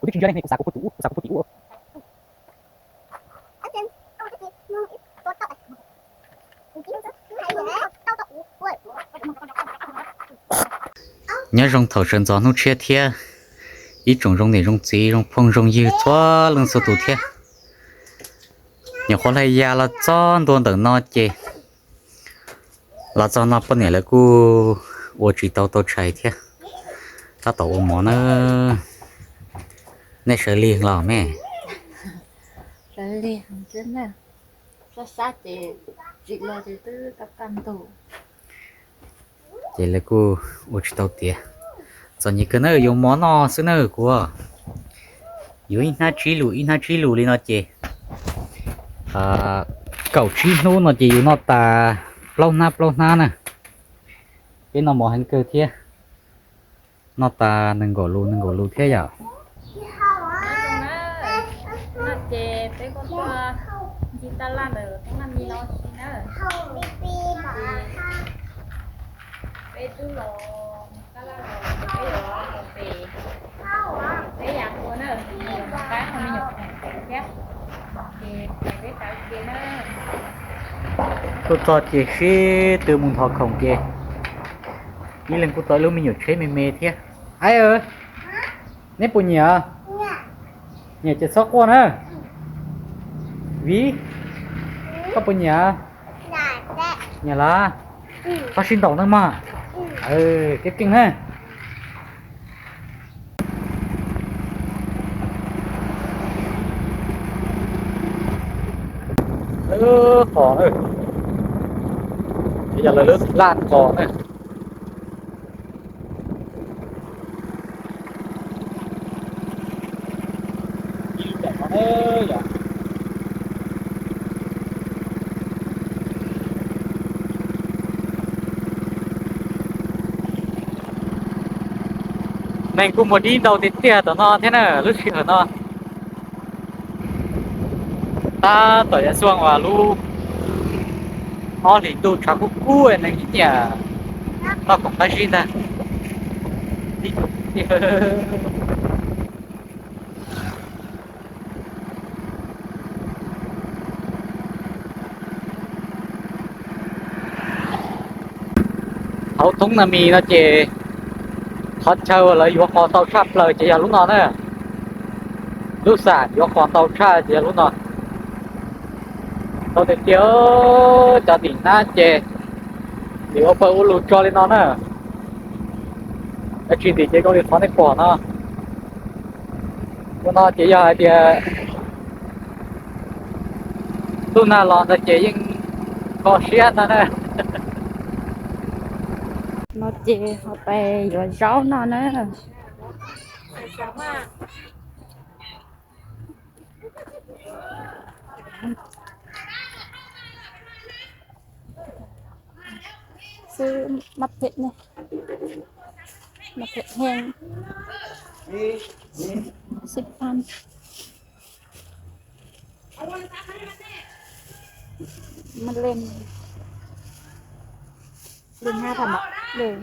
Twb tsis nco ne, kuv xav kuv puag tim ub, kuv xav kuv puag tim ub. Nyob zoo thaum sawv ntxov hnub tshiab thiab ib tsoom zoo niam zoo txiv zoo phooj zoo ywg txhua leej txhua tus thiab. Nyuam qhuav hle ya los txog ntua ntawm no ces los txog no poj niam lawv kuj ua tsis tau tau tshais thiab, tab tom ua mov na. Nej sawv lig los me? Sawv lig, sab sab ces tsim los ces twb kaj kaj ntug. Ces lawv kuj ua tsis tau tiav, txom nyem kawg na, yuav mov noj xwb na kuv. Yuav ib hnab tsib lus ib hnab tsib lus li no ces kaum tsib hnub no ces yus noj tas plaub hnab plaub hnab na. Peb noj mov heev kawg thiab, noj tas nees nkaum lus nees nkaum lus thiab yom. No ces peb kuj tuaj ncig taj laj ntawm Toob Naj Mis no xwb na. Peb twb los mus taj laj los, peb los mus pem, peb yam ua na, mus qaib qhov me nyuam khoom thiab, ces peb tav ke na. Tuaj txog ces sib tw mus nthos khoom ces ib leeg kuj tau ib lub me nyuam tsheb me me thiab. Aib, neb puas nyiam? Nyiam ces txhob quaj na. Viv, koj puas nyiam? Nyiam lawm. Koj sib ntaus nawb mog. Keeb keej na. Lub qos na, yog lawv lub laj qos na. Neeg kuj muaj dib ntau tiag tiag tom no thiab na lub sij hawm no. Tab tom yav xuaj uas lub ob hlis ntuj tshav kub kub neeg ib tiam toj khoom qab zib ntag. Hauv Thoob Nas Mis no ces qhov chaw uas lawv yuav qos ntau tshaj plaws ces yog lub no na. Lub xam yuav qos ntau tshaj ces yog lub no. Tau tiag tiag, cov tim nab ces nim ua pawg ua lug tso li no na. Dab tsi ntim ces zoo li qhov nej pom no. Ua no ces yog hais tias tub nag los ntawd ces yeej kho siab ntag na. No ces ho pais yuav zaub no na. Xwb mab phem ne, mab phem heev. Xib pab mab leej, leej hab tham mab leej.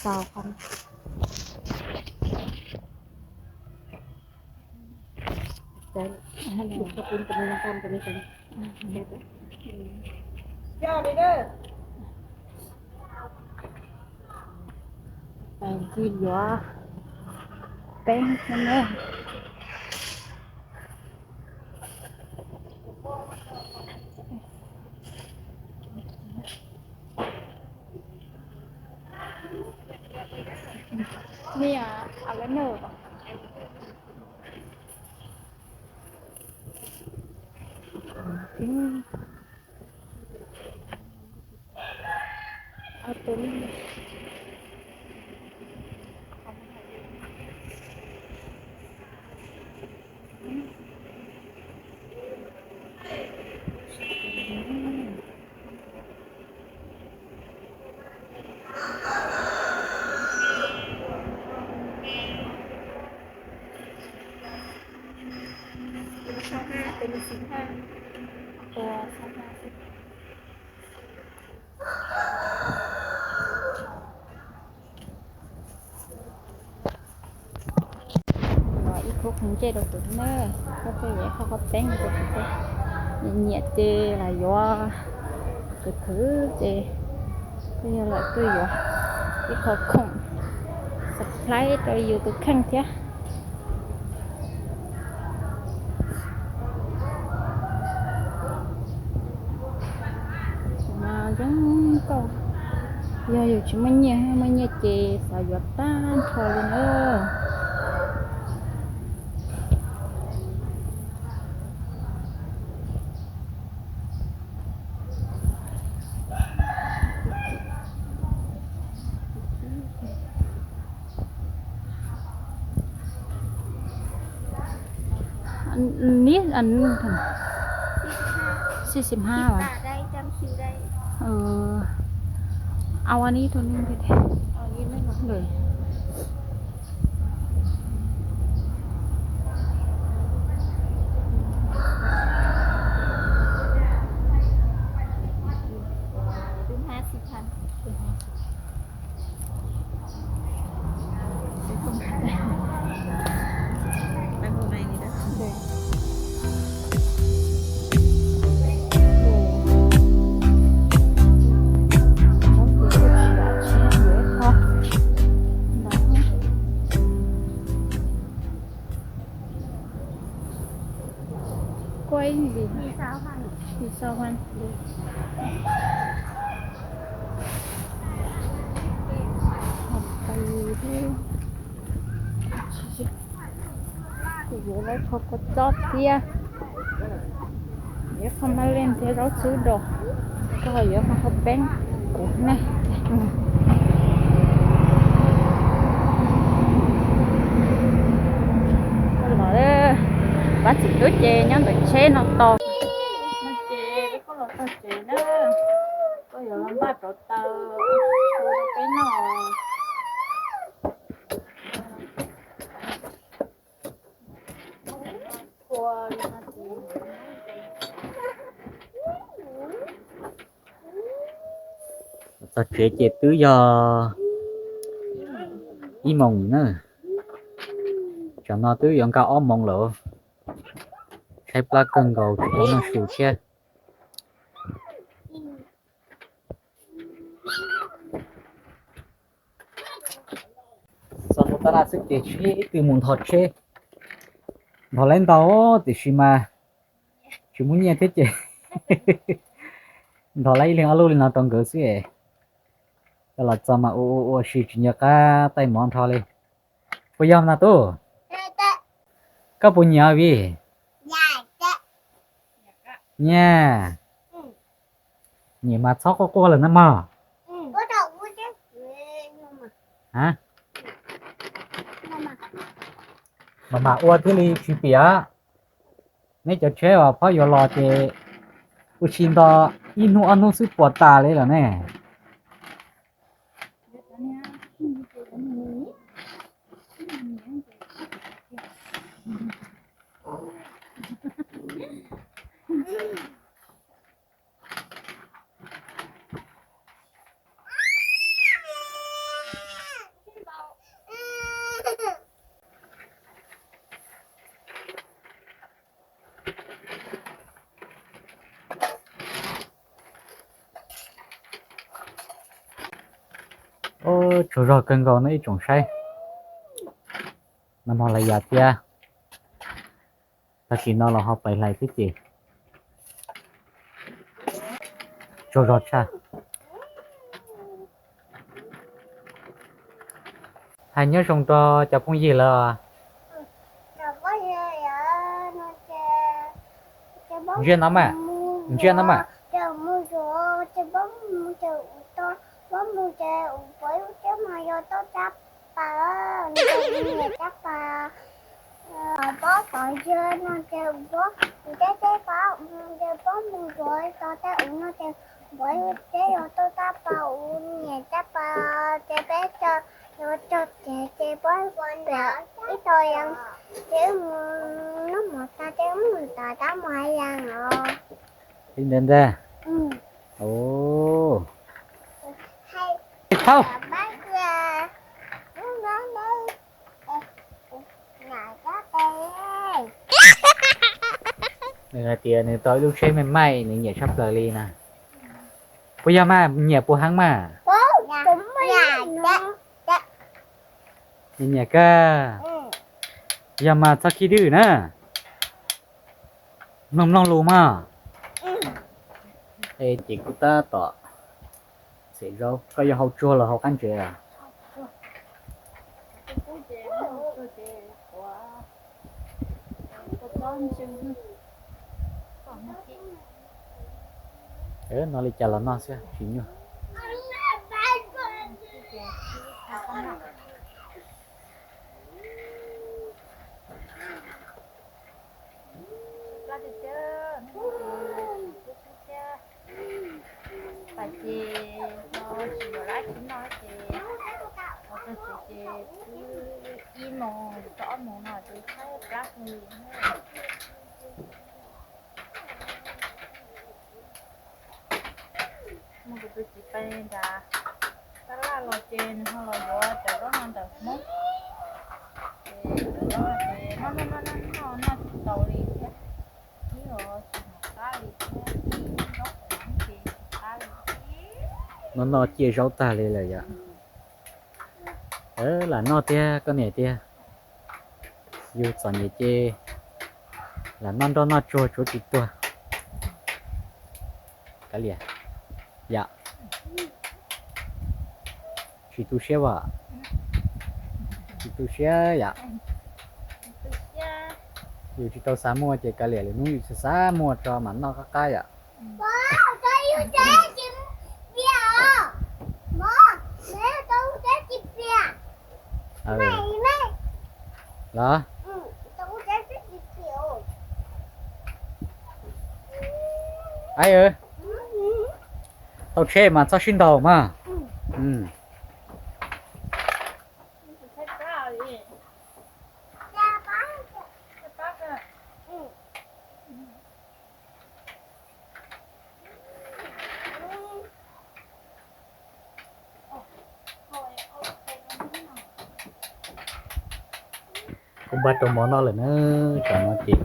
Xaus qhov Ntxig yuav teeb xwb na. Ni a lab nag. Tus xim haj, tus xim haj. Los ib khub khoom ntsej rau kuv na, koj twb yuav ib qho qhov peeb rau kuv, nyiam nyiam ces los yuav, khwv khwv ces twb yog lawm twb yuav ib qho khoom surprise rau yus tus kheej thiab. Mas zoo nkauj, yog yus tsis muaj nyiaj, muaj nyiaj ces xav yuav tag nrho li na. Nib, xij xim haj as. Au, anib tus nib. Kuaj ib ntsis, ib txoj haj. Kuv yuav lawv qhov kua txob thiab, yuav qhov mab leej thiab zaub txhwb rau, koj ho yuav qhov peeb kuv ne. Koj los, pab txiv tub ces nyob ntawm tsheb no tos. No ces koj los txog tsev na, koj yuav los npaj rau taws rau peb noj. Txog tsev ces twb yog ib moos na, tsam no twb yuav nkag ob moos lawm. Tshaib plab kawg nkaus tsis tau noj su thiab. Txog ntawm tab laj xwb ces tsis ib tug mus nthos tsheb, nthos laib ntau tiam sis mas tsis muaj nyiaj thiab ces nthos laib ib leeg ob lub li no rau nkawd xwb. Koj los txog mas ua ua ua si tsis nco qab taij mov nrho li. Puas yog na tub? Koj puas nyiam vij? Nyiam. Nyiam mas txhob quaj quaj lawm na mog. Mas mam ua thiaj li tsis piam. Neb cov tsheb os, phab yuav los ces ua si nto ib hnub ob hnub xwb puas tas li lawm ne. Tsaug zog kawg nkaus no ib tsoom saib. Nag hmo hlais yas thiab, tag kis no los ho pais hlais xwb ces tsaug zog tshaj. Hais nyob zoo rau cov phooj ywg lawm. Ntsia no mas, ntsia no mas. Pob tod yog no ces pob, kuv tej teb pob, ces pob mus zuav tod tej uv no ces npov teb yuav tuaj tab pas uv niam tab pas ces peb cov yuav cog cev ces pob ua ntawd ib tog yog Ces wb mus noj mov tas ces wb mus tom rab mov ya os. Li ntawd ntag. Ua, thauj. Nws hais tias nws tau ib lub tsheb me maim nws nyiam tshaj plaws li na. Puas yog mas, nyiam puas heev mas? Nyiam kawg. Yog mas txhob khib dwj na. Mloog mloog lus mog. Es ces kuv tab tom xem zaub, koj yuav hau tsuag los hau qab ntsev? No li cas los noj xwb tsis nyuaj. Pas ces ho tsis yuav dab tsi noj ces, ho tag tsev ces twb ib moos txog ob moos no ces tshaib plab kawg li. Muaj kuv tus txiv pais nram tab laj los ces nws ho los yuav cov zaub no ntawm Hmoob. Ces cov zaub no ces noj noj noj noj noj tsis tau li thiab. Ib los tsis hnov qab li thiab, ib zaub qhuav ces tsis qab li. Noj noj ciaj zaub tag li lawm yom. Lam noj tiag koj niam tiag. Yus txom nyem ces lam noj nroj noj tsuag tsuav tsis tuag. Kav liam yom. Tsis tu siab as? Tsis tu siab yom. Yus tsis tau xav muaj ces kav liam, lwm hnub yus xav xav muaj tso mam noj qab qab yom. Los, tau tsheb mas txhob sib ntaus mas. Kuv npaj rau mov noj lawm na. Tam no ces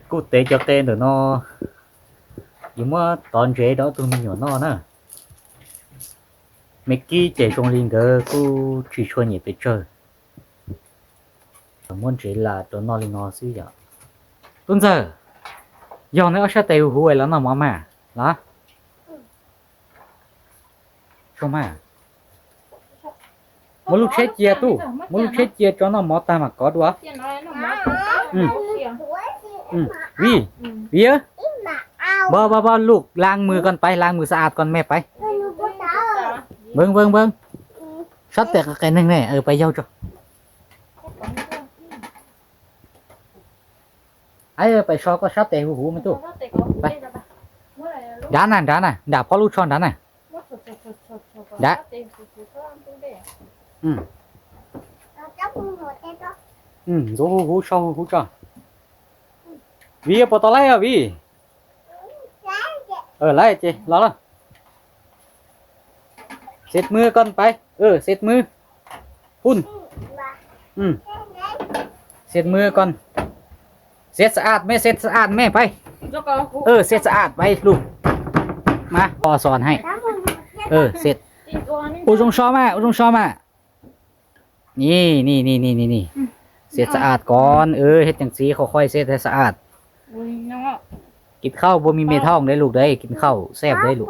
kuj tev cov qe ntawm no, yuav muab tov ntsev rau ob tug me nyuam noj na. Me kib ces zoo li nkawd kuj tsis tshua nyiam pes tsawg. Muab ntsev lam rau noj li no xwb yom. Tub ntxawg, yog neb ob sab tes huv huv los noj mov mas los. Muab lub tsheb cia tub, muab lub tsheb cia tso noj mov tag mam kov dua. Vij, Vij, npog npog npog, lub laab mws kon pab, laab mws xav as kon me pab. Npawg npawg npawg, sab tes qe neeg ne, pab yaug tso. Pab so koj sab tes huv huv me tub. Nrad na, nrad na, nram phob lub tsho nrad na. Nrad. Ntxuav huv huv, so huv huv tso. Vij, puas tau laib os Vij? Laib ces los lawm. Xet mws kon pab, xet mws. Phun. Xet mws kon. Xet xav as me, xet xav as me pab. Xet xav as pab lug. Mas pog xos hais. Xet. Ua zoo so mas, ua zoo so mas. Ni ni ni ni ni ni. Xet xav as kon, hej ceev txiv, qhov qhov xet xav as. Kis khauj puas mi me thooj deb lug deb, kis khauj xeb deb lug.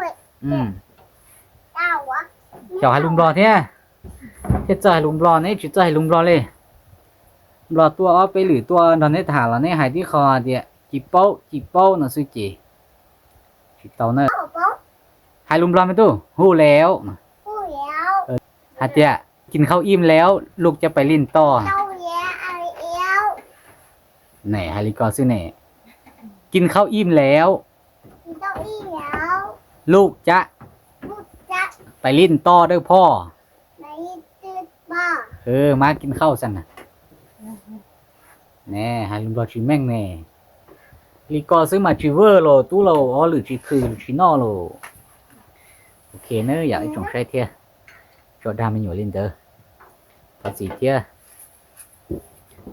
Xyov hais lus Nplog thiab. Thiaj txawj hais lus Nplog ne, tsis txawj hais lus Nplog li. Nplog tuaj ob peb lwm tuaj nrog neb tham los neb hais tib qho tias ci paub, ci paub no xwb ces tsis tau na. Hais lus Nplog me tub, hu leo. Hais tias, kis khauj im leo, lug ca pais li ntoj. Ne, hais li ko xwb ne. Kis khauj im leo, lug ca pais li ntoj dawb phoj. Mab kis khauj xwb na. Ne, hais lus Nplog tsis meej ne. Li ko xwb mas tsis vwj los tub lauj, ob lwm tsis khw tsis noj lauj. Ok na, yam ib tsoom saib thiab, tso dag me nyuam li ntawd, thov txim thiab.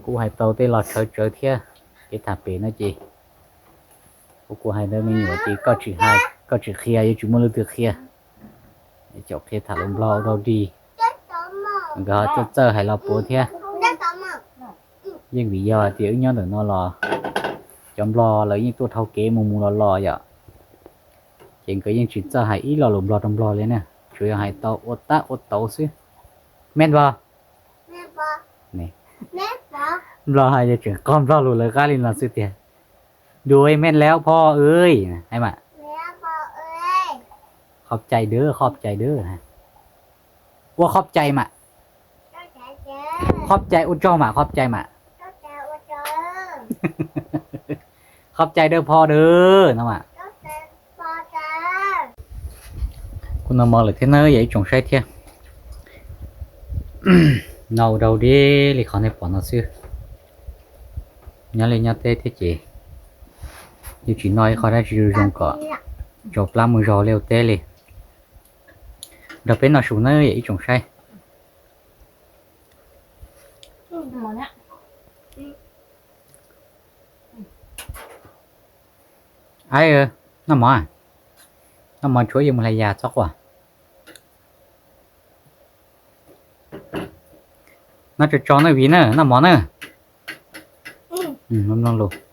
Kuv hais tau tej los tshawv tsawv thiab, kev tham pem no ces kuv kuv hais ntawd me nyuam ces koj tsis hais, koj tsis qhia yuav tsis muaj leej twg qhia. Caum qhia tham lus Nplog ua dog dig, nkawd ho txawj txawj hais los puav thiab. Yeej vim yog tias wb nyob ntawm no los cov Nplog lawv yeej tuaj dhau kev mus mus los los yom, ces nkawd yeej tsis txawj hais ib lo lus Nplog rau Nplog li na, tsuas yog hais tau ua tab ua tauv xwb. Mej npog, Nplog hais yog tseem qog Nplog lus lawv qab li no xwb tiag. Đuổi mệt lắmพ่อเอ้ย hais mas. Khov cai dawb, khov cai dawb. Ua khov cai mas. Khov cai ua tsaug mas, khov cai mas. Khov cai dawb พ่อ dawb no mas. Kuv noj mov lawm thiab na yog ib tsoom saib thiab. Noj ua dog dig li qhov nej pom no xwb. Nyob liaj nyob teb thiab ces yeej tsis noj ib qho dab tsi zoo zoo kom tsau plab mus zog liaj ua teb li. Nrog peb noj su nawb yog ib tsoom saib. Ai, noj mov, noj mov tshuav yuav mus hlais yas txhob quaj. Noj tso tso na Vim na, noj mov na. Mloog lus.